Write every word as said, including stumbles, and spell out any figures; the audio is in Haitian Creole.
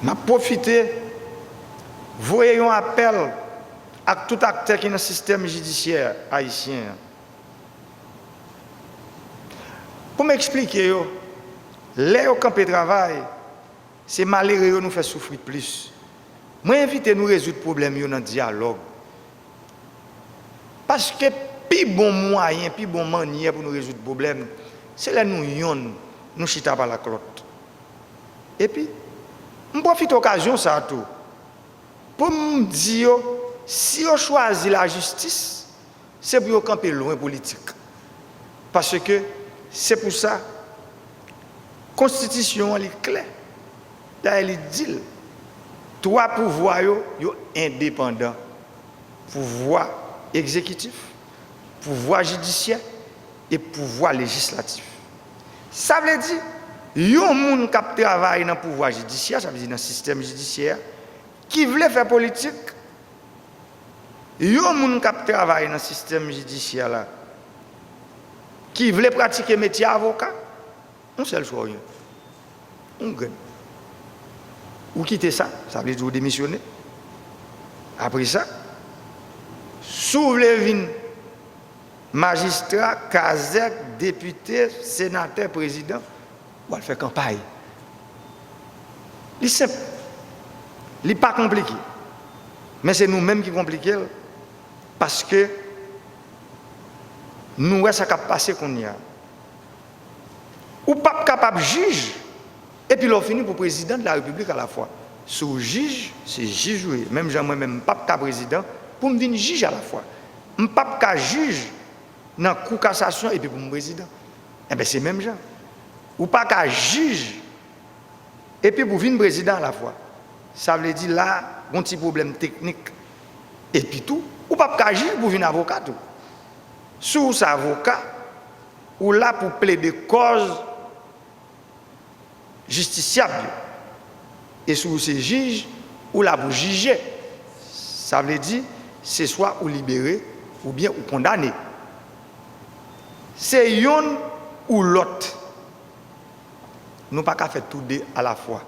M ap pwofite voye yon apèl ak tout aktè ki nan sistèm jidisyè ayisyen an. Pou m eksplike yo, lè yo kanpe travay, se malere yo nou fè soufri plis. Mwen envite nou rezoud pwoblèm yo nan dyalòg. Paske pi bon mwayen, pi bon mannyè pou nou rezoud pwoblèm, se lè nou yonn, nou chita pale ak lòt. Epi, m pwofite okazyon sa a tou pou m di yo, si yo chwazi lajistis, se pou yo kanpe lwen politik. Paske se pou sa, konstitisyon an li klè. Dayè, li di l, twa pouvwa yo, yo endepandan. Pouvwa egzekitif, pouvwa jidisyè e pouvwa lejislatif. Sa vle di, yon moun k ap travay nan pouvwa jidisyè, sa vle di nan sistèm jidisyè a, ki vle fè politik, yon moun k ap travay nan sistèm jidisyè la, ki vle pratike metye avoka, yon sèl chwa w gen. Yon grenn. Ou kite sa, sa vle di ou demisyone. Apre sa, si w vle vin majistra, kazèk, depite, senatè, prezidan, w al fè kanpay. Li senp. Li pa konplike. Men se nou menm ki konplike l, paske nou wè sa k ap pase kounye a. Ou p ap kapab jij, epi lè w fini pou prezidan de la repiblik alafwa. Si w jij, se jij ou ye. Menm jan mwen menm, m p ap ka prezidan pou m vin jij alafwa. M p ap ka jij nan kou kasasyon epi pou m prezidan. Enben, se menm jan. Ou pa ka jij epi pou vin prezidan alafwa. Sa vle di la, gon ti pwoblèm teknik. Epi tou, ou p ap ka jij pou vin avoka tou. Si w se avoka, ou la pou plede kòz jistisyab yo. E si w se jij, ou la pou jije. Sa vle di, se swa ou libere, oubyen ou kondane. Se yonn ou lòt. Nou pa ka fè tou de alafwa.